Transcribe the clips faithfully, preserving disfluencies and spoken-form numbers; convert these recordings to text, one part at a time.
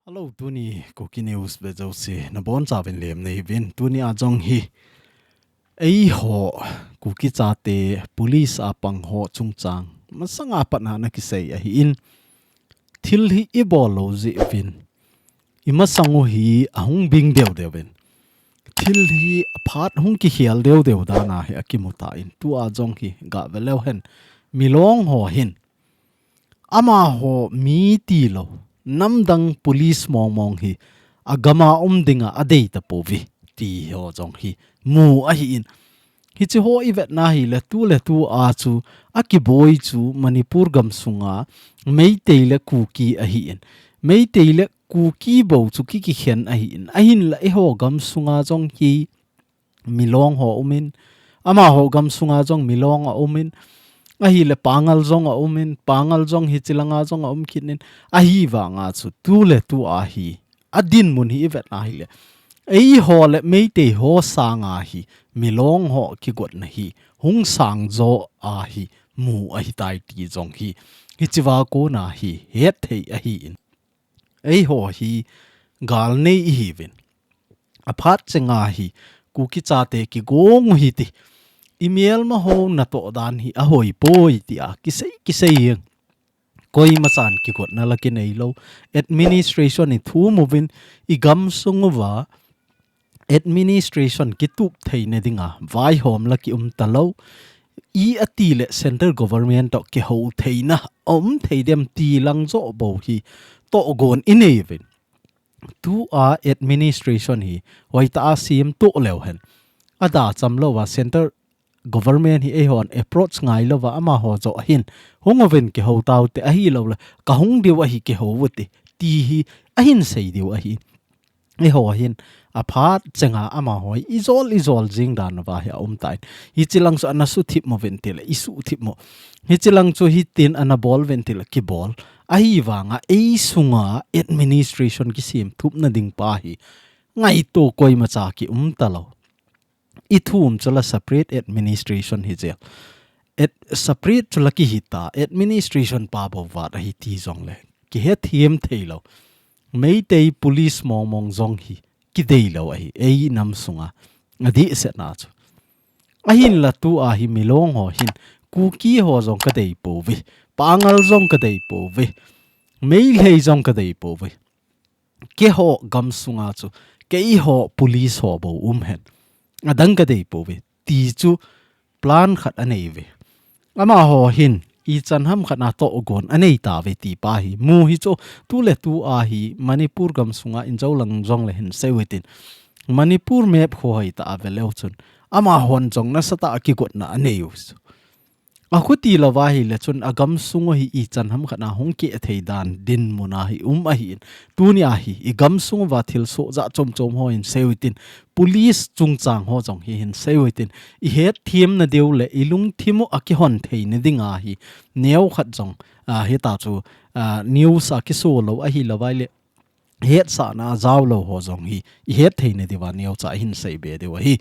Hello, tuni Kuki News vejouse nabonchauvin lemna hiuvin. Tuni a jong hi eiho Kuki chate police a pang ho chungchang masanga pat na kisei ahin, thil hi ibol lou jeh uvin imasang u hi ahung bing deudeuvin, thil hi aphat hung kikhel deudeu dan ahi akimutan, tua jong hi gave leuhen, milong ho hin amaho mi tilou, namdang police mongmong hi agama um dinga adei tapouve, ti ho jong hi mu ahin. Hiche ho ivetna hile tuletua chu akiboi chu Manipur gamsunga Meitei le Kuki ahin. Meitei le Kuki bou chu kikikhen ahin. Ahinla eiho gamsunga jong hi milong ho umin, amaho gamsunga jong milong aumin, ahile Pangal jong aumin, Pangal jong hiche langa jong aum kit in, ahivanga chu tuletua hi adinmun hi ivetna hile eiho le Meitei ho sanga hi milong ho kigotna hi hung sangjo ahi mu ahitai ti jong hi hichea kona hi hetthei ahin. Eiho hi galnei ihiuvin, aphat chenga hi Kuki chate kigong u hiti, imelmaho natoh dan hi ahoipoi tia kisei kisei jeng. Koimachan kigotna la kineilou, administration ithum uvin, igamsung uva administration kitup theina dinga vaihom la kium talou, i atile central government toh kihou theina aum thei dem ti lang joh bou hi tohgon ineiuvin. Tua administration hi hoitah a semtoh leuhen, adacham louva central government hi eihon approach ngailouva amaho joh ahin hung uvin kihou taute, ahiloule kahung diu ahi kihou ute, ti hi ahin sei diu ahi. Eiho hin aphat chenga amaho hi ijol ijol jeng dan uva hi aumtan, hiche lang chu ana suthip uvin tile isuhthip u, hiche lang chu hitin ana bol uvin tile kibol. Ahivanga eisunga administration kisemthupna ding pa hi ngaito koimacha kium talou. Ithum chu la separate administration hijeh, separate chu la kihita, administration pa bou vat ahi ti jongle kihethem theilou. Meitei police mongmong jong hi kideilou ahi einam sunga, adehsetna chu. Ahinla tua hi milong ho hin Kuki ho jong kadeipouve, Pangal jong kadeipouve, Meitei jong kadeipouve. Keiho gamsunga chu keiho police ho bou umhen, adang kadeipouve, ti chu plan khat aneiuve. Amaho hin ichan ham khat na tohgon aneitauve ti pa hi mu hichu, tuletua hi Manipur gamsunga injou lang jongle hinseiu hitin, Manipur map khu hoitah a veleu chun amahon jong nasatah a kigotna aneiu chu. Akhuti louva hile chun agamsung u hi ichan ham khat na hung kihethei dan dinmuna hi um ahin. Tunia hi igamsung uva thilsoh jat chomchom ho hinseiu hitin, police chungchang ho jong hi hinseiu hitin, ihetthemna diu le ilungthim u akihon theina dinga hi neokhat jong, a, hita chu, a, news a kiso lou ahilouva ile hetsahna jaolou ho jong hi ihettheina diuva neocha hinseibe diu ahi.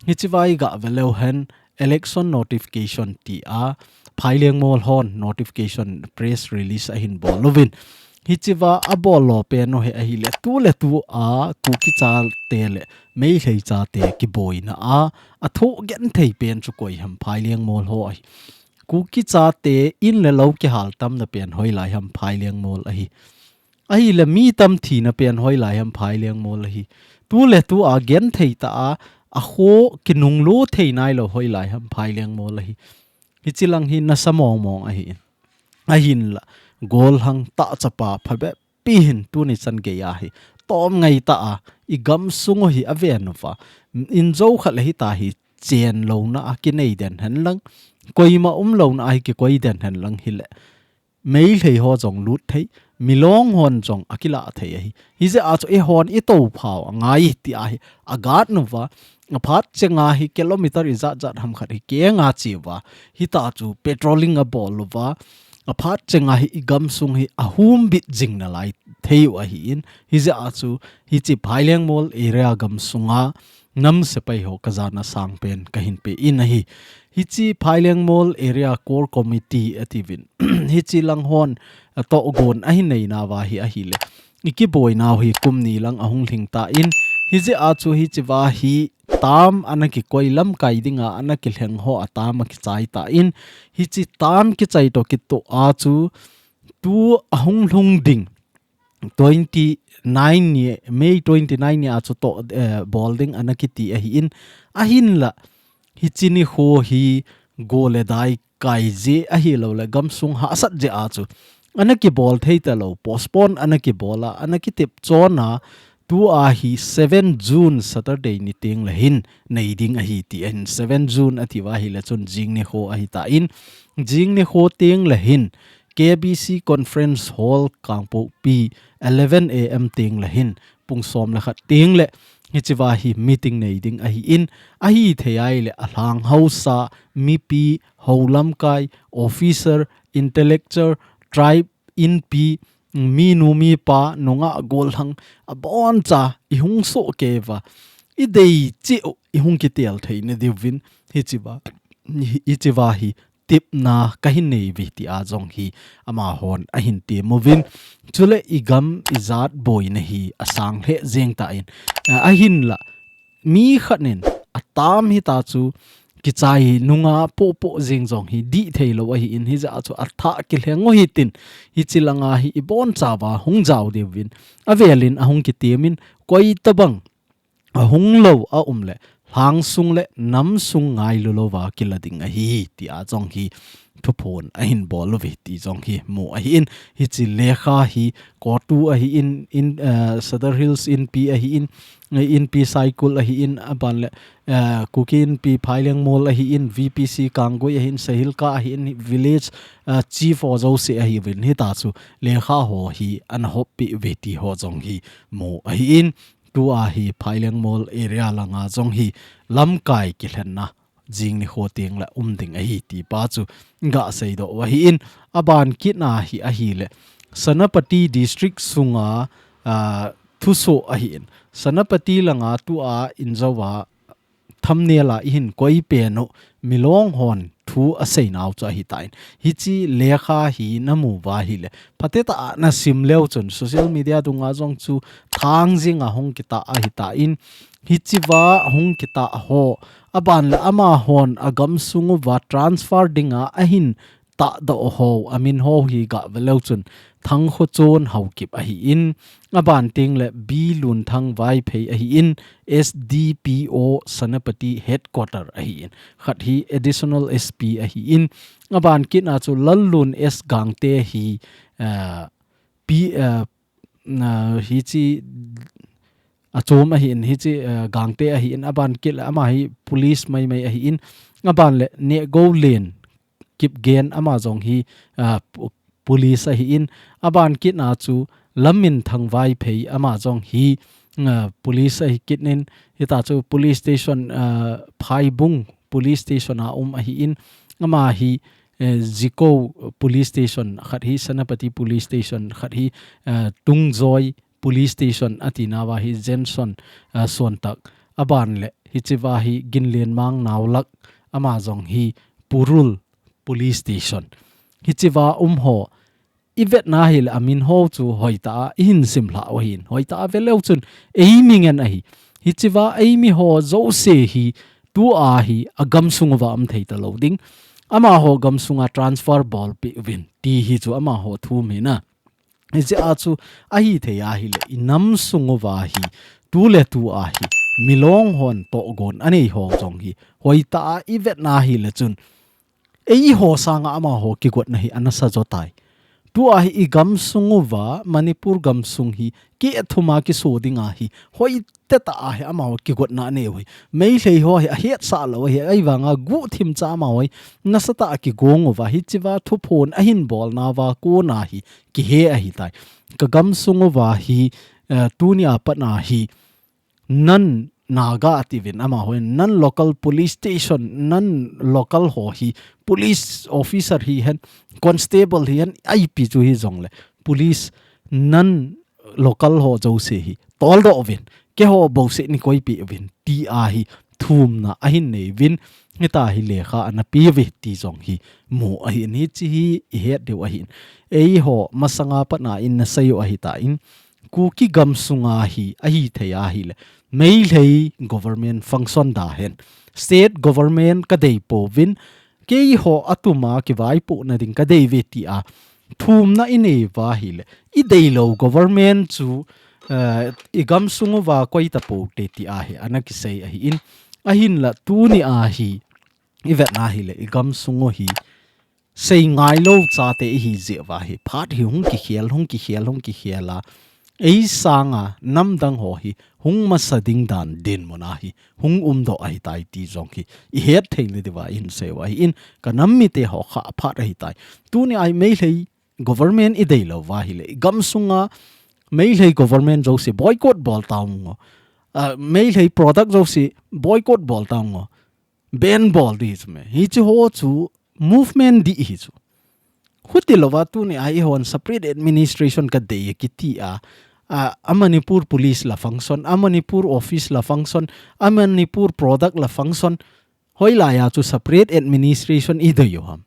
Hichea igave leuhen election notification tia Phailengmol hon notification press release ahinbol uvin, hichea abol lo pen u hi ahile tuletua Kuki chate le Meitei chate kiboina a athoh genthei pen chu koi ham, Phailengmol ho ahi. Kuki chate in le lou kihal tamna pen hoilai ham, Phailengmol ahi. Ahile mi tam thina pen hoilai ham, Phailengmol ahi. Tuletua genthei tah a akho kinunglo thei nailou hoilai ham, Phailengmol ahi. Hiche lang hi nasa mongmong ahin. Ahinla golhang tah chapa phabep pi hin tuni chan geiya hi tomngai tah a igamsung u hi aven uva, injou khat le hita hi chenlouna a kinei den henlang, koima umlouna a hi kikoi den henlang hile Meitei ho jong lut thei, milong hon jong akilah thei ahi. Hijeh a chu eihon itophau angai tia hi agatnauva, aphat chenga hi kilometer ijat jat ham khat hi kenga cheuva, hita chu patrolling abol uva, aphat chenga hi igamsung hi ahumbit jing nalai theiu ahin, hijeh a chu hiche Phailengmol area gamsunga nam sepai ho kajana sangpen kahinpe in ahi. Hiche Phailengmol Area Core Committee atiuvin, hiche lang hon atohgon ahin neinauva hi ahile ikiboinau hi kum ni lang ahung lhing tan, hijeh a chu hichea hi tam ana kikoi lamkai dinga ana kilheng ho a tam akichai tan, hiche tam kichai toh kitoh a chu tu ahung lhung ding twenty nine ni, May twenty nine ni a chu toh, eh, bol ding ana kiti ahin, ahinla hiche nikho hi go le dai kai jeh ahilou le gamsung hahsat jeh a chu ana kibol thei talou, postpone ana kibol a, ana kitep chon a, tua hi seven June Saturday ni teng le hin nei ding ahi ti ahin, seven June ati uva ahile chun jing nikho ahi tan, jing nikho teng le hin K B C Conference Hall Kangpokpi eleven A M teng le hin pung som le khat teng le hichea hi meeting nei ding ahin, ahithei ahile alhang haosa, mipi, houlamkai, officer, intellectual, tribe, inpi, minu mipa, nungah gollhang, abonchan ihung soh kei uva, idei cheh u ihung kitel theina diuvin, hichea, hichea hi tepna kahin nei uve tia jong hi amahon ahin tem uvin. Chule igam ijat boina hi asang lheh jeng tan, a, ahinla mi khat in atam hita chu kichai nunga popo jeng jong hi dih theilou ahin, hijeh a chu athah kilheng u hitin, hiche langa hi ibonchauva hung jao diuvin avelin ahung kitemin, koi tabang ahung lou aum le lhangsung le namsung ngailu louva kila ding ahi tia jong hi thuphon ahin bol uve ti jong hi mu ahin, hiche lekha hi CoTU ahin, in, eh, Sadar Hills Inpi ahin, eh, Inpi Saikul ahin, aban le, eh, Kuki Inpi Phailengmol ahin, V P C Kanggui ahin, Sahilka ahin, village, eh, chief ho jouse ahiuvin, hita chu lekha ho hi ana hoppeh uve ti ho jong hi mu ahin, tua hi Phailengmol area langa jong hi lamkai kilhenna jing nikho teng le um ding ahi ti pa chu gasei doh u ahin, aban kitna hi ahile Senapati District sunga, ah, thusoh ahin, Senapati langa tua injouva thumbnail a ihin koi pen u, Milong hon thu aseinau chu ahitan. Hiche lekha hi namu uva ahile, phatecha a nasim leu chun, social media dunga jong chu thang jinga hung kitah ahitan, hichea hung kitah ho, aban le amahon agamsung uva transfer dinga ahin tahdoh ho, amin ho hi gave leu chun, Thangkhochon Haokip ahin, aban teng le B Lunthang Vaiphei ahin, S D P O Senapati Headquarter ahin, khat hi Additional S P ahin, aban kitna chu Lallun S Gangte hi, ah, P, ah, na, hiche achom ahin, hiche, ah, Gangte ahin, aban kit le ama hi police maimai ahin, aban le Nehgoulen Kipgen ama jong hi, ah, pu-, police ahin, aban kitna chu Lamminthang Vaiphei ama jong hi, ah, police ahi kitin, hita chu police station, ah, Phaibung police station a um ahin, ama hi, eh, Zikou police station, khat hi Senapati police station, khat hi, ah, Tungjoi police station atinauva hi Jenson, ah, Suantak, aban le hichea hi Ginlenmang Naolak, ama jong hi Purul police station. Hichea um ho ivetna ahile amin ho chu hoitah a ihin simlhah u ahin, hoitah a veleu chun eimi ngen ahi. Hichea eimi ho jouse hi tua hi agamsung uva um thei talou ding, amaho gamsunga transfer bolpeh uvin ti hi chu amaho thu ahi na. Hijeh a chu ahithei ahile inamsung uva hi tuletua hi Milong hon tohgon anei ho jong hi hoitah a ivetna ahile chun eiho sanga amaho kigotna hi anasa jo tai. Tua hi igamsung uva, Manipur gamsung hi kithuma kiso dinga hi hoitah a hi amaho kigotna anei u hi. Meitei ho hi ahetsah lou hi, ahivanga guhthim cha amaho hi nasatah a kigong uva, hichea thuphon ahin bolnauva kona hi kihe ahitai. Kagamsung uva hi, eh, tunia patna hi non-Naga atiuvin, amaho non-local police station, non-local ho hi police officer hihen, constable hihen, ipi chu hijongle police non-local ho jouse hi toldoh uvin, keiho bouseh neikoipeh uvin tia hi thumna ahin nei uvin, hita hi lekha ana pe uve ti jong hi mu ahin, hiche hi ihet diu ahin. Eiho masanga patna in nasei u ahitan, Kuki gam sunga hi, ahi thei ahile, Meitei government function da hen, state government ka dei pouvin, keiho atuma kivaipohna ding ka dei ve tia thumna i nei uva ahile, i deilou government chu, eh, i gam sung uva koi tapou te tia hi ana kisei ahi in, ahinla tuni a hi, i vetna ahile, i gam sung u hi, sei ngailou chate ihi jeh uva hi, phat hi hung kikhel, hung kikhel, hung kikhel a, ei sanga namdang ho hi hung masa ding dan dinmun a hi hung umdoh ahitai ti jong hi i het thei le diuva i hin sei u ahi in, ka nam mite ho kha phat ahitai. Tuni a hi Meitei government i deilou uva ahile, i gam sunga Meitei government jouse boycott bol tauvin ngo. Ah, Meitei product jouse boycott bol tauvin ngo. Ban bol ding chu me. Hichi ho chu movement ding hi chu. Huti louva tuni a eihon separate administration ka dei kiti a, a, a Manipur police la function, a Manipur office la function, a Manipur product la function, hoilai a chu separate administration i dei u ham.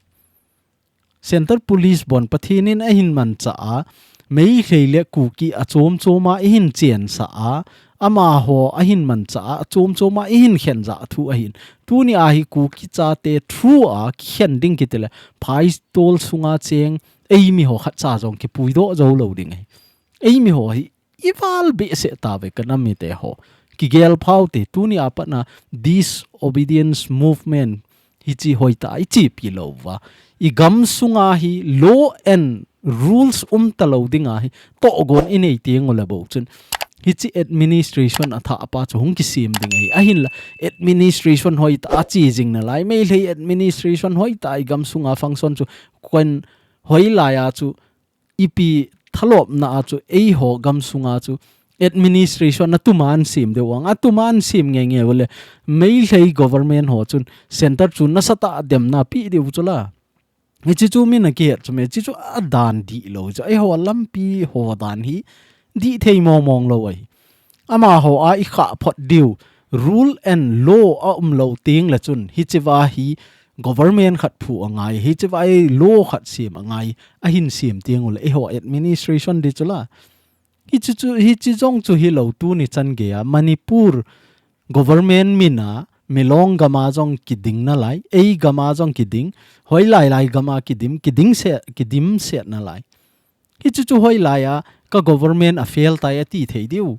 Centre Police bon Pathen in ahin mancha a, Meitei le Kuki a chom chom a i hin chensa a, amaho ahin mancha a, a chom chom a i hin khenjah thu ahin. Tuni a hi Kuki chate thu a kikhen ding kiti le, phaitol sunga cheng, eimi ho khat cha jong kipuidoh jou lou ding ahi. Eimi ho hi i val behseh tauve ka nam mite ho. Kigel phau te, tuni a pat na disobedience movement hichi hoitah a i chepi lou uva, i gam sunga hi law and rules um talou ding a hi tohgon i nei teng u le bou chun, hichi administration a thah pa chu hung kisem ding ahi. Ahinla administration hoitah a che jing nalai, Meitei administration hoitah a i gam sunga function chu kon hoilai a chu ipi thalopna a chu eiho gam sunga chu administration a tuman sem deu ang, a tuman sem nge nge u le, Meitei government ho chun centre chu nasatah a demna pe deu chu la. Hichi chu min a kihet chu me, chi chu a dan dih lou chu, eiho lampi ho dan hi dih thei mong mong lou ahi. Amaho a i khah phot diu, rule and law a um lou teng le chun, hichi va hi government khat phu a ngai, hichi va hi law khat sem a ngai, ahin sem teng u le, eiho administration ding chu la. Hichi chu, hichi jong chu hilou tuni chan gei a, Manipur government min a, Milong gam a jong kiding nalai, ei gam a jong kiding, hoilai lai gam a kidim, kiding se, kidim se nalai. Hichi chu hoilai a, ka government a fail tai ati thei diu.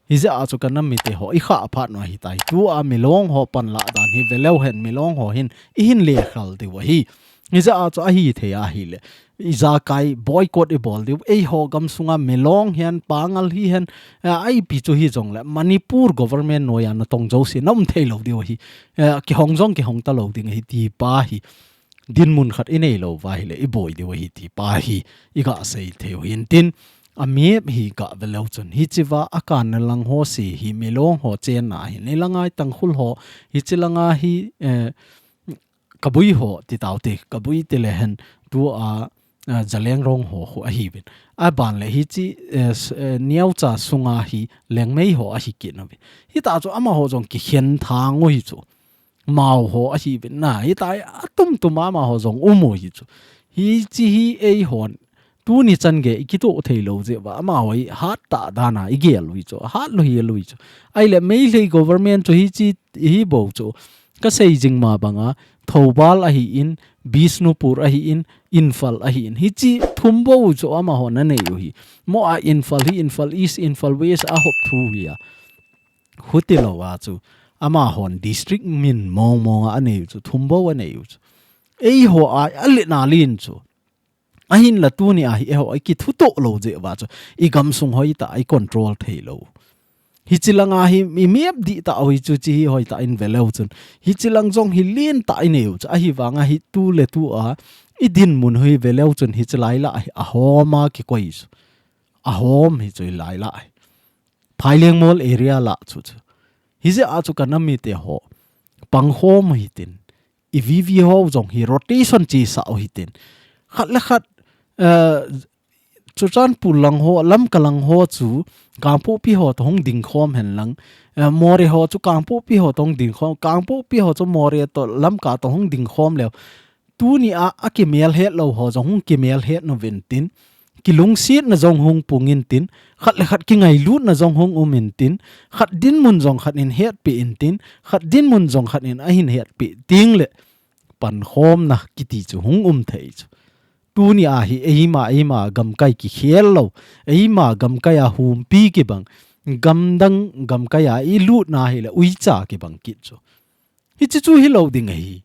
Hijeh a chu ka nam mite ho i khah phat u ahitai. Tua Milong ho panlah dan hi veleu hen, Milong ho hin i hin lekhel diu ahi. Hijeh a chu ahi thei ahile, ijakai boycott i bol diu, eiho gam sunga Milong hihen, Pangal hihen, a, ipi chu hijong le, Manipur government noiya natong jouse na um thei lou diu ahi. A, kihong jong kihong talou ding ahi ti pa hi dinmun khat i nei lou uva ahile, i boi diu ahi ti pa hi i ga sei thei u hin tin, a map hi ga veleu chun, hichi va a kanna lang ho se hi Milong ho chenna ahin, i langa hi Tangkhul ho, hichi langa hi, eh, Kabui ho ti tau te, Kabui ti le hen tua, eh, Zeliangrong ho khu ahiuvin. A ban le hichi, eh, s-, eh, Neocha sunga hi Liangmei ho ahi kit nauve. Hita chu amaho jong kikhen thang u hi chu. Mao ho ahiuvin na, hita a tum tum a amaho jong um u hi chu. Hichi hi eihon tuni chan gei i kitoh thei lou jeh uva, amaho hi hat tah dan a i gel u hi chu, hat lou hi lou hi chu. Ahile Meitei government chu hichi hi bou chu. Ka sei jing ma banga, Thoubal ahi in, Bishnupur ahi in, Imphal ahi in. Hichi thum bou chu amaho na nei u hi. Mo a Imphal hi, Imphal East, Imphal West a hop thu hi a. Huti lou a chu, amahon district min mong mong a nei u chu, thum bou a nei u chu. Eiho a, a le na lin chu. Ahinla tuni a hi eiho i kithutoh lou jeh uva chu, i gamsung hoitah a i control thei lou. Hichi langa hi i map dihtah u hi chu, chi hi hoitah in ve leu chun. Hichi lang jong hi lentah i nei u chu, ahivanga hi tu le tu a i dinmun hi ve leu chun, hichi lai lah hi ahom a kikoi chu. Ahom hi chu hi lai lah hi. Phaileng Mol area lah chu chu. Hijeh a chu ka nam mite ho, pangkhom u hitin, i V V ho jong hi rotation chesa u hitin. Khat le khat, eh, Churachandpur lang ho, Lamka lang ho chu Kangpokpi ho toh hung dingkhom hen lang. Eh, Moreh ho chu Kangpokpi ho toh hung dingkhom, Kangpokpi ho chu Moreh toh Lamka toh hung dingkhom leu. Tuni a, a kimel het lou ho jong hung kimel het uvin tin, kilungsetna jong hung pung intin, khat le khat kingailutna jong hung um intin, khat dinmun jong khat in hetpeh intin, khat dinmun jong khat in ahin hetpeh ding le pankhomna kiti chu hung um thei chu. Tuni a hi eima, eima gamkai kikhel lou, eima gamkai a humpi kibang, gamdang gamkai a ilutna hi le uicha kibang kit chu. Hichi chu hilou ding ahi.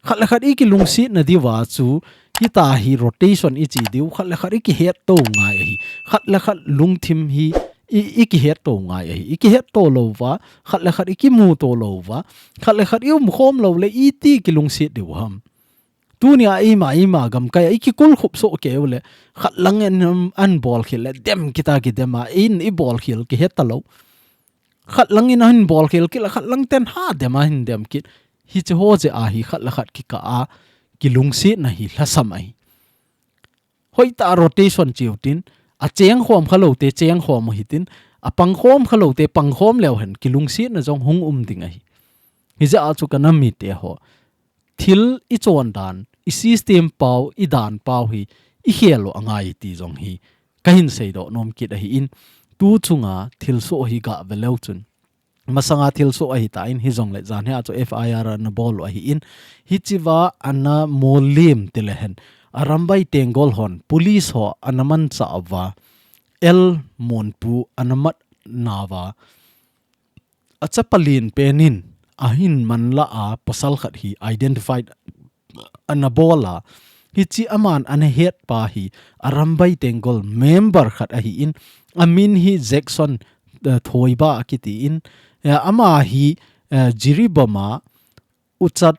Khat le khat i kilungsetna diuva chu, hita hi rotation i chi diu, khat le khat i kihetto ngai ahi. Khat le khat lungthim hi i, i kihetto ngai ahi. I kihetto louva, khat le khat i kimuto louva, khat le khat i umkhom lou le iti kilungset diu ham. Tuni a eima, eima gamkai a i kikulkhup soh keu le, khat lang in an bolkhel le, dem kita kidem a, in i bolkhel kihet talou. Khat lang in ahin bolkhel kit le, khat lang ten ha dem ahin dem kit. Hichi ho jeh a hi khat le khat kikah a kilungsetna hi lhasam ahi. Hoitah a rotation chiu tin, achengkhom khalou te chengkhom u hitin, apangkhom khalou te pangkhom leu hen kilungsetna jong hung um ding ahi. Hijeh a chu ka nam mite ho, thil i chon dan, i system pau, i dan pau hi i khel u angai ti jong hi kahin seidoh nom kit ahin, tu chunga thilsoh hi gah ve leu chun, masanga thilsoh ahitan, hijongle janhi a chu F I R ana bol u ahin, hichiva ana mollem ti le hen, Arambai Tenggol hon police ho ana manchah uva, L Monpu ana mat nauva, achapa len pen in ahin manlah a pasal khat hi identified ana bol a, hichi aman ana hetpa hi Arambai Tenggol member khat ahin, amin hi Jackson, eh, Thoiba akitin, eh, ama hi, eh, Jiribam a Uchat,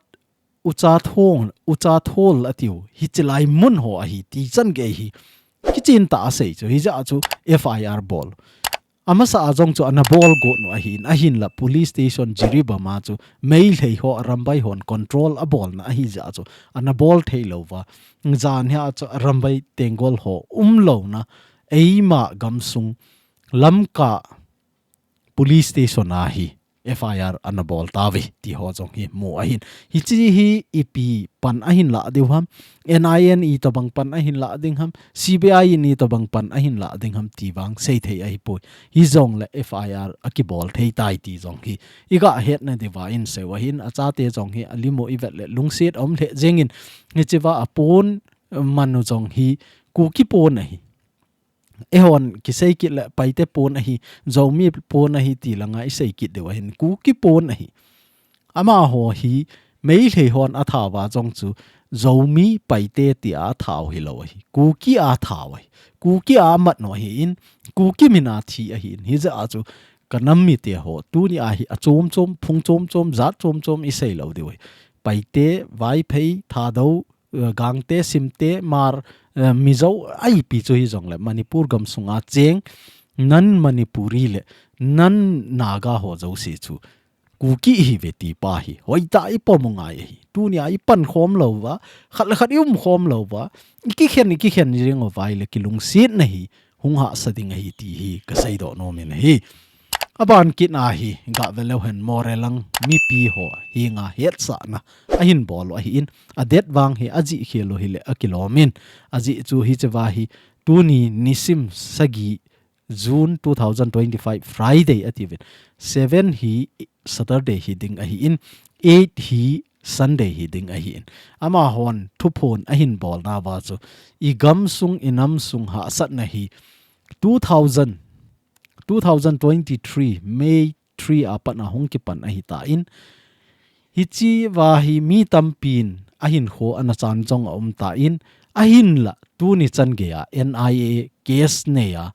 Uchathong, Uchathol atiu, hichi lai mun ho ahi ti changei hi kichentah a sei chu, hijeh a chu F I R bol. Amasa a jong chu ana bol got u ahin, ahinla police station Jiribam a chu Meitei ho Arambai hon control abolna ahijeh a chu ana bol thei louva, janhi a chu Arambai Tenggol ho umlouna eima gamsung Lamka police station a hi F I R ana bol tauve ti ho jong hi mu ahin. Hichi hi ipi pan ahin lah diu ham, N I A in itobang pan ahin lah ding ham, C B I in itobang pan ahin lah ding ham ti vang seithei ahipoi. Hijongle F I R akibol thei tai ti jong hi i gah hetna diuva i sei u ahin, achate jong hi alim u i vet le lungset aum lheh jengin, hichiva apon man u jong hi Kuki pon ahi. Eihon kisei kit le Paite pon ahi, Zomi pon ahi ti langa i sei kit diu ahin, Kuki pon ahi. Amaho hi Meitei hon athauva jong chu Zomi Paite tia athau hilou ahi. Kuki a athau ahi. Kuki a amat u ahin, Kuki min a thi ahin. Hijeh a chu ka nam mite ho, tuni a hi achom chom, phung chom chom, jat chom chom i sei lou diu ahi. Paite, Vaiphei, Thadou, eh, Gangte, Simte, Hmar, eh, Mizo, ipi chu hijongle Manipur gamsunga cheng, non Manipuri le non Naga ho jouse chu Kuki ihiuve ti pa hi hoitah a i pom u ngai ahi. Tuni a i pankhom louva, khat le khat i umkhom louva, i kikhen, i kikhen jeng uva ahile kilungsetna hi hung hahsa ding ahi ti hi ka seidoh nom in ahi. Aban kit a hi gah ve leu hen, Moreh lang mipi ho henga hetsahna ahin bol u ahin, a date vang hi ajih khel u hile akilom in, ajih chu hichiva hi tuni nisim sagi June two thousand twenty-five Friday atiuvin, seven hi Saturday hi ding ahin, eight hi Sunday hi ding ahin. Amahon thuphon ahin bolnauva chu i gamsung i namsung hahsatna hi two thousand, two thousand twenty-three May three a pat a hung kipan ahitan, hichiva hi mi tampin ahinkho ana chan jong aumtan, ahinla tuni changei a N I A case nei a,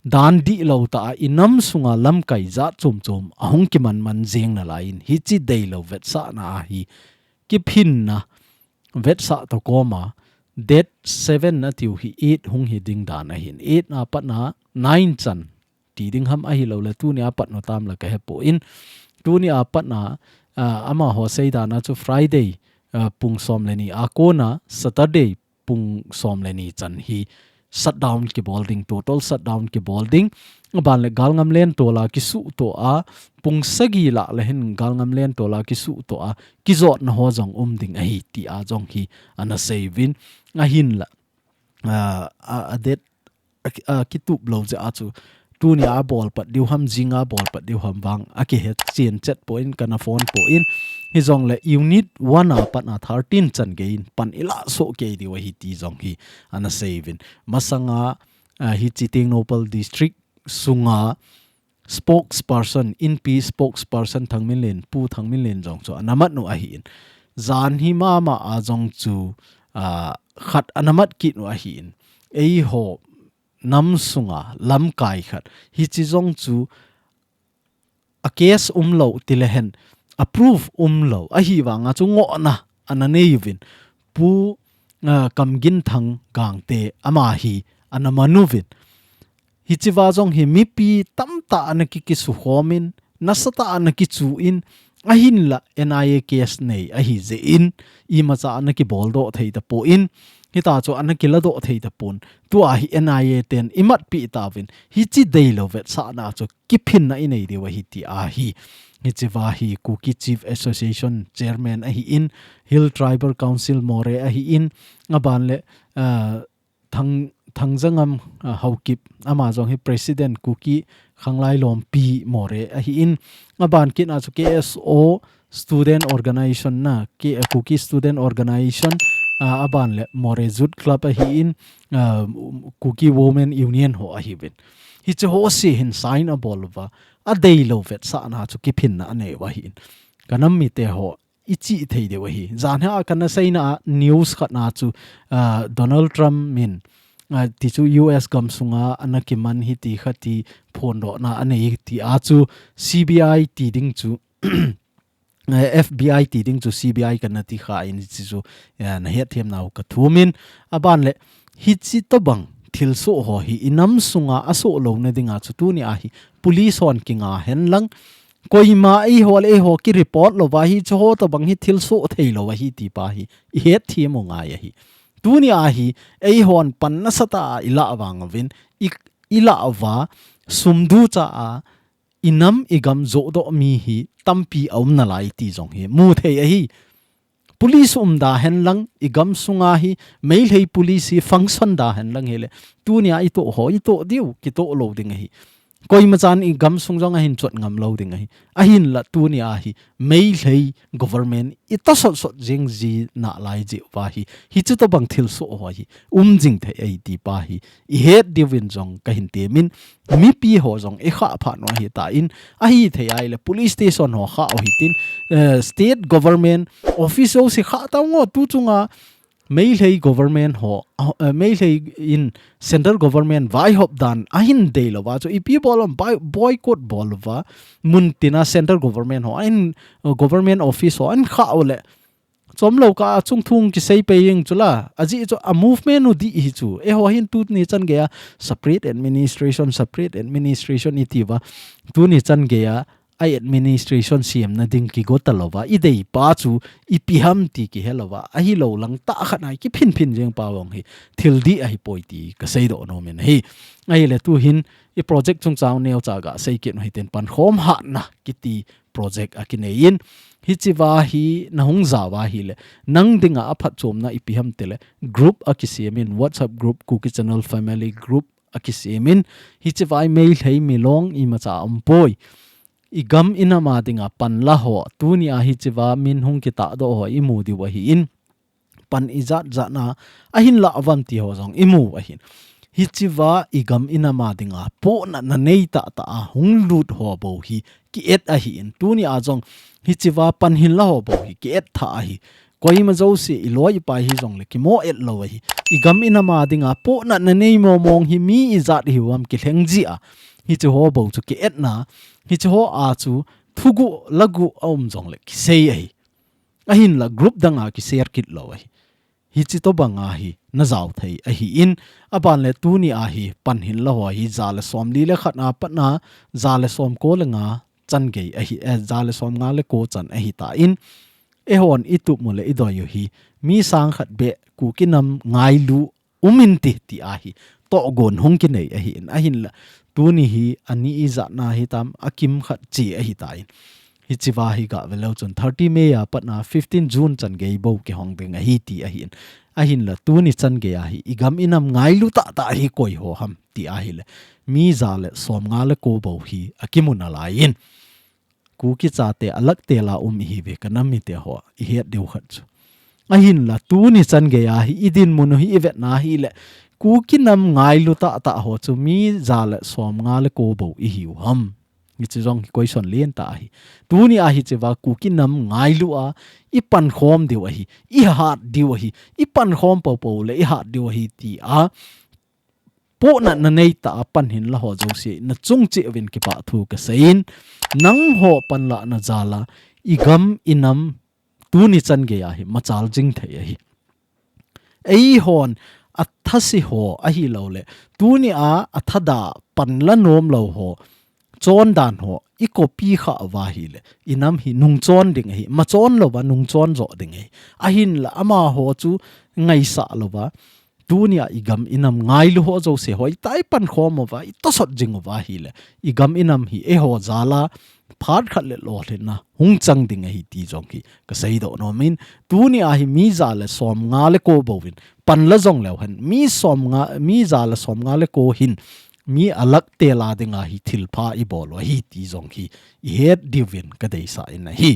dan dihlou tah a i namsunga lamkai jat chom chom ahung kiman man jeng nalaiyin, hichi deilou vetsahna a hi kiphinna vetsah toh koma, date seven atiu hi eight hung hi ding dan ahin, eight a pat a nine chan ti ding ham, ahilouleh tuni a pat u tam la ka hepon, tuni a pat a, ah, amaho seidan a chu Friday, ah, pung som le ni a kona Saturday pung som le ni chan hi shutdown kibol ding, total shutdown kibol ding. Aban le galngam lentola kisuhtoh a, pung sagi lah le hin galngam lentola kisuhtoh a, kijotna ho jong um ding ahi tia jong hi ana seiyuvin, ahinla a, a, a date a, a kitup lou jeh a chu tuni a bol pat diu ham, jing a bol pat diu ham vang akihe chen chet poi, kana phone poi. Hijongle unit one a pat a thirteen chan gei in pan ila soh kei diu ahi ti jong hi ana sei uvin. Masanga, a, hiche Tengnoupal district sunga spokesperson, Inpi spokesperson Thangminlen, Pu Thangminlen jong chu ana mat u ahi in. Jan hi mama a jong chu, a, khat ana mat kit u ahi in. Eiho nam sunga lamkai khat hiche jong chu a case umlou tile hen, a proof umlou ahi vanga chu ngohna ana nei uvin. Pu, a, Kamginthang Gangte ama hi ana man uvin. Hichea jong hi mipi tamtah ana ki, kisukhom in, nasatah ana kichu in, ahinla N I A case nei ahi jeh in, imacha ana kibol doh thei tapon, hita chu ana kila doh thei tapon, tua hi N I A ten imat pi tauvin, hiche deilou vetsahna chu kiphinna inei diu ahi ti ahi. Hichea hi Kuki Chief Association Chairman ahi in, Hill Tribal Council Moreh ahi in, aban le, ah, Thang, Thangjangam, ah, Haokip, ama jong hi President Kuki Khanglai Lompi Moreh ahi in, aban kit a chu K S O Student Organization na, K, Kuki Student Organization, ah, aban le Moreh Youth Club ahi in, ah, Kuki Women Union ho ahi uvin. Hiche ho si hin sign abol uva, adeilou vetsahna chu kiphinna anei u ahi in. Ka nam mite ho, ichi thei diu ahi. Jan hi a kana seina a news khat na chu, ah, Donald Trump min, ah, ti chu U S gam sunga ana kiman hi ti khat ti phondohna anei ti a chu C B I ti ding chu, eh, F B I ti ding chu C B I kana ti kha in ti chu, eh, na hetthem nau ka thum in aban le hiche tobang thilsoh ho hi inam sunga asoh louna dinga chu tuni a hi police hon kinga hen lang, koima eiho le eiho ki report louva hiche ho tobang hi thilsoh thei lou ahi ti pa hi ihetthem u ngai ahi. Tuni a hi eihon pan nasatah a ilah vang uvin, i, ilah uva sum ducha a inam igam johdoh mi hi tampi aum nalai ti jong hi mu thei ahi. Police umda hen lang, igam sunga hi Meitei police hi function da hen lang hile, tuni a itoh ho itoh diu, kitoh lou ding ahi. Koima chan igam sung jong ahin chot ngam lou ding ahi. Ahinla tuni a hi Meitei government itosot sot jing ji nalai jeh uva hi, hiche tobang thilsoh ho hi um jing thei ahi ti pa hi ihet diuvin jong kahin temin, mipi ho jong ikha phat u ahi tan, ahithei a ahile police station ho kha u hitin, eh, state government office ho si kha tau ngo tu chunga Meitei government ho, eh, Meitei in central government vaihop dan ahin deilouva chu ipi bol um, boycott bol uva, mun tina central government ho, in, eh, government office ho, in kha u le. Chomlou ka a chung thung kisei pei ing chula. Ajeh chu a movement u dih hi chu. Eiho hin tuni chan geiya separate administration, separate administration iti uva. Tuni chan geiya a administration siamna ding kigo talouva. Idei pa chu ipi ham ti kihelouva. Ahilou lang tah khat a kiphin phin jeng pa vang hi thil dih ahi poi ti ka seidoh nom in ahi. Ahile tu hin i project chungchang neocha ga sei kit u hitin, Pankhom Hatna kiti project a kinei in, hichea hi nahung jao ahile, nang dinga aphatchomna ipi ham tile, group akisem in, WhatsApp group, Kuki Channel Family group akisem in, hichea hi Meitei milong imacha umpoi. Igam inam a dinga panla ho, tuni a hichea min hung kitahdoh ho imu diu ahi in, pan ijat jat na ahin lah uvam ti ho jong imu ahin. Hichea igam inam a dinga pohnatna nei tahtah a hung lut ho bou hi ki-et ahi in. Tuni a jong hichea pan hinla ho bou hi ki-et tha ahi. Koima jouse iloi ipai hijongle kimo et lou ahi. Igam inam a dinga pohnatna nei mong mong hi mi ijat hiuvam kilheng jia. Hiche ho bou chu ki-etna. Hiche ho a chu thuguh laguh aum jongle kisei ahi. Ahinla group danga kishare kit lou ahi. Hiche tobanga hi najao thei ahi in, aban le tuni a hi pan hinla ho hi ja le som li le khat a pat na ja le som ko le nga chan gei ahi, eh, ja le som nga le ko chan ahi tan, eihon itup u le idoi u hi mi sang khat beh Kuki nam ngailu um inte ti ahi. Tohgon hung kinei ahi in, ahinla tuni hi ani ijat na hitam, akimkhat che ahi tan. Hichea hi gah ve leu chun thirty May a pat na fifteen June chan gei bou kihong ding ahi ti ahin. Ahinla tuni chan gei a hi i gam i nam ngailu tahtah hi koi ho ham ti ahile, mi ja le som nga le ko bou hi akimu nalai in. Kuki chate a lak tela um ihi ve ka nam mite ho, i het diu khat chu. Ahinla tuni chan gei a hi i dinmun u hi i vetna hile, Kuki nam ngailu tahtah ho chu mi ja le som nga le ko bou ihiu ham. Hiche jong hi question lien tah ahi. Tuni a hichea Kuki nam ngailu a i pankhom diu ahi, i hat diu ahi, i pankhom poupou le i hat diu ahi ti a pohnatna nei tah a pan hinla ho jouse na chung cheh uvin kipah thu ka sei in, nangho panlahna jal a i gam i nam tuni chan gei a hi machal jing thei ahi. Eihon a thase ho ahilou le, tuni a a thada panla nom lou ho, chondan ho i copy kha uva hile, i nam hi nungchon ding ahi, machon louva nungchon jo ding ahi. Ahinla amaho chu ngaisah louva, tuni a i gam i nam ngailu ho jouse ho, i tai pankhom uva, i tosot jing uva hile, i gam i nam hi eiho jal a phat khat le lolhinna hung chang ding ahi ti jong hi ka seidoh nom in, tuni a hi mi ja le som nga le ko bou in panla jong leu hen, mi som nga, mi ja le som nga le ko hin mi a lak tela ding a hi thilpha i bol u ahi ti jong hi i het diu vin ka deisah in ahi.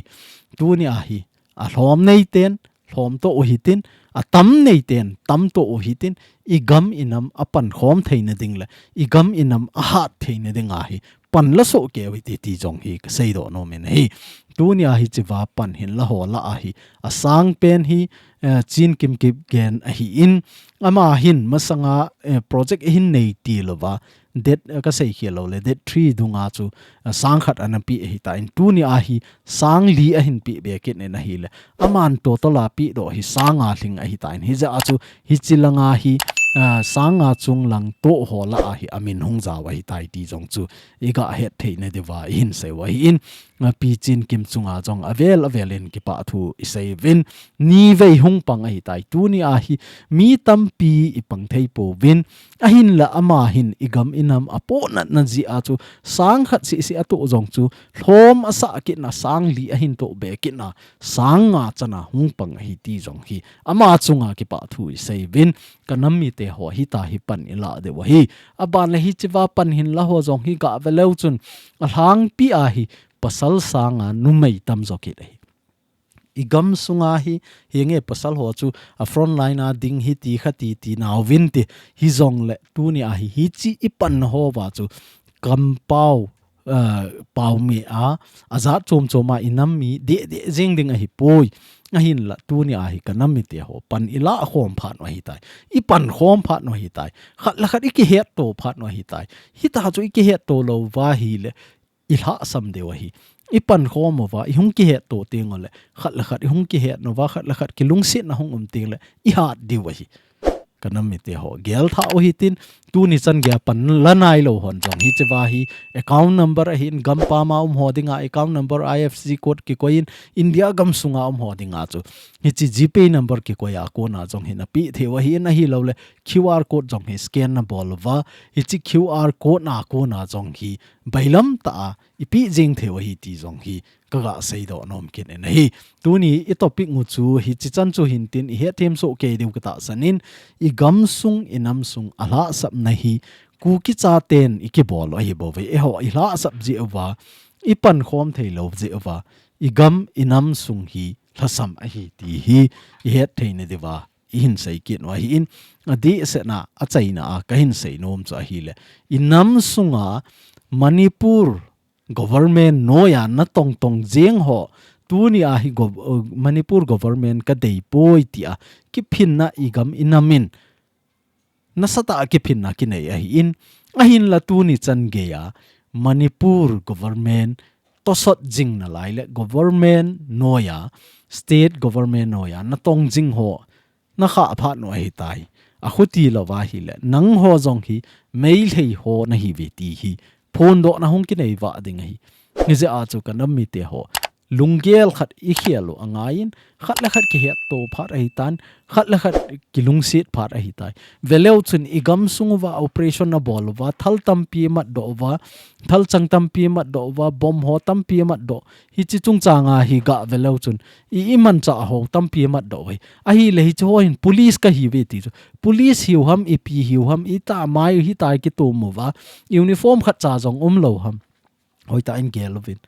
Tuni a hi a lhom nei ten lhom to u hitin, a tam nei ten tam to u hitin, i gam i nam a pankhom theina ding le i gam i nam a hat theina ding a hi panla soh kei u hite ti jong hi ka seidoh nom in ahi. Tuni a hichea pan hinla ho lah a hi a sang pen hi, eh, Chin Kim Kipgen ahi in, ama hin masanga, eh, project ahin nei ti louva, date, eh, ka seikhel lou le, date three dung a chu, eh, sang khat ana pe ahi tan, tuni a hi sang li ahin pe be kit in ahile, aman total a pe doh hi sang nga lhing ahi tan, hijeh a chu hiche lang a hi, eh, sang nga chung lang toh ho lah a hi amin hung jao ahi tai ti jong chu i gah het theina diuva i hin sei u ahi in, eh, Pi Chin Kim chunga jong avel avel in kipah thu i sei uvin, nivei hung pang ahi tai, tuni a hi mi tampi i pang thei pouvin, ahinla ama hin i gam i nam a pohnatna jeh a chu sang khat seh seh a toh jong chu lhom a sah kit na, sang li ahin toh be kit na, sang nga chan a hung pang ahi ti jong hi ama chunga kipah thu i sei uvin, ka nam mite ho, hitia hi pan i lah diu ahi. Aban le hichea pan hinla ho jong hi gah ve leu chun a lhangpi a hi pasal sang a numei tam jo kit ahi. I gam sunga hi, hi nge pasal ho chu a front line a ding hi ti kha ti ti nau vin ti, hijongle tuni a hi, hiche i panna ho uva chu kampao, eh, pao me a, a jat chom chom a i nam mi deh deh jing ding ahi poi. Ahinla tuni a hi ka nam mite ho pan i lah khom phat u ahi tai. I pankhom phat u ahi tai. Khat le khat i kihetto phat u ahi tai. Hitia chu i kihetto lou uva hile, i lhahsam diu ahi. I pankhom uva, i hung kihetto teng ule, khat le khat i hung kihet uva, khat le khat kilungsetna hung um teng le, i hat diu ahi. Ka nam mite ho, gel tha u hitin, tuni chan gei a pan la nai lou hon jong hichea hi account number ahin, gampam a um ho dinga account number, I F S C code kikoi in, India gam sunga um ho dinga chu hiche GPay number kikoi a kona jong hi na pe thei u ahin, ahilou le Q R code jong hi scan na bol uva, hiche Q R code na kona jong hi bailam tah a i pe jing thei u ahi ti jong hi ka gah seidoh nom kit in ahi. Tuni i topic u chu hiche chan chu hin tin, i hetthem soh kei diu ka tahsan in, i gam sung, i nam sung a lhahsapna hi Kuki chaten i kibol u ahi bou ve. Eiho i lhahsap jeh uva, i pankhom thei lou jeh uva, i gam, i nam sung hi lhasam ahi ti hi i het theina diuva i hin sei kit u ahin, adeh seh na, achaina a ka hin sei nom chu ahile, i nam sunga Manipur government noiya na tong tong jeng ho, tuni a hi gov-, uh, Manipur government ka dei poi tia kiphinna i gam i nam in nasatah a kiphinna kinei ahin, ahinla tuni chan gei a Manipur government tosot jing nalai le government noiya, state government noiya na tong jing ho na khah phat u ahi tai. Akhuti lou va ahile, nangho jong hi Meitei ho na hi uve ti hi phondohna hung kinei vah ding ahi. Hijeh a chu ka nam mite ho, lunggel khat i khel u angaiyin, khat le khat kihetto phat ahitan, khat le khat kilungset phat ahitai. Veleu chun i gamsung uva operation abol uva, thal tampi matdoh uva, thalchang tampi matdoh uva, bomb ho tampi matdoh. Hichi chungchanga hi gah veleu chun i, i manchah ho tampi matdoh uve. Ahile hichi ho hin police kahiuve ti chu. Police hiu ham, ipi hiu ham, itah mai u hitia kitum uva, uniform khat cha jong umlou ham. Hoitah in gel uvin.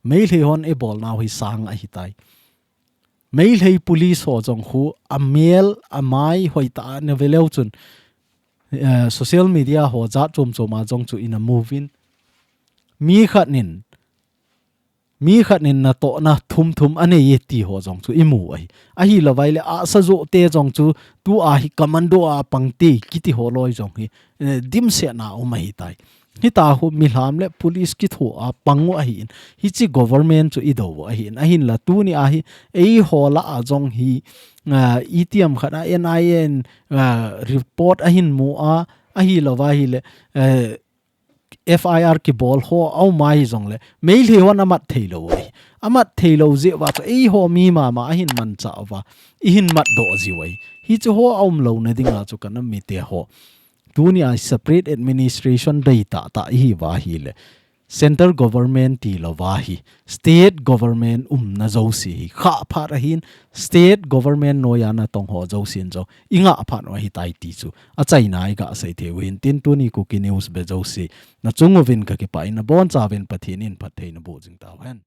Meitei hon eibolnau hi sang ahitai. Meitei police ho jong khu amel, amai hoitah a na veleu chun, eh, social media ho jat chom chom a jong chu ina move in. Mi khat nin, mi khat nin natohna thum thum anei e ti ho jong chu i mu ahi. Ahilouva ahile asa joh te jong chu tua hi commando a pang te kiti ho loi jong hi, eh, dimsetna um ahitai. Hitia khu milham le police kithoa pang u ahin. Hichi government chu i do u ahin. Ahinla tunia hi, eiho lah a jong hi, ah, itiham khat a N I A in, ah, report ahin mu a, ahilouva ahile, eh, F I R kibol ho aum ahi jongle, Meitei hon amat theilou ahi. Amat theilou jeh uva chu eiho mi mama ahin manchah uva, i hin matdoh jiu ahi. Hichi ho aumlouna dinga chu ka nam mite ho. Tunia separate administration dei tahtah ihiuva ahile, central government tilouva hi, state government umna jouse hi khah phat ahin, state government noiya natong ho jousen jong i ngah phat u ahitai ti chu achaina i gasei thei u ahin. Tin tuni Kuki News ve jouse, nachung uvin kakipah in, nabonchauvin Pathen in phatthei naboh jing tauhen.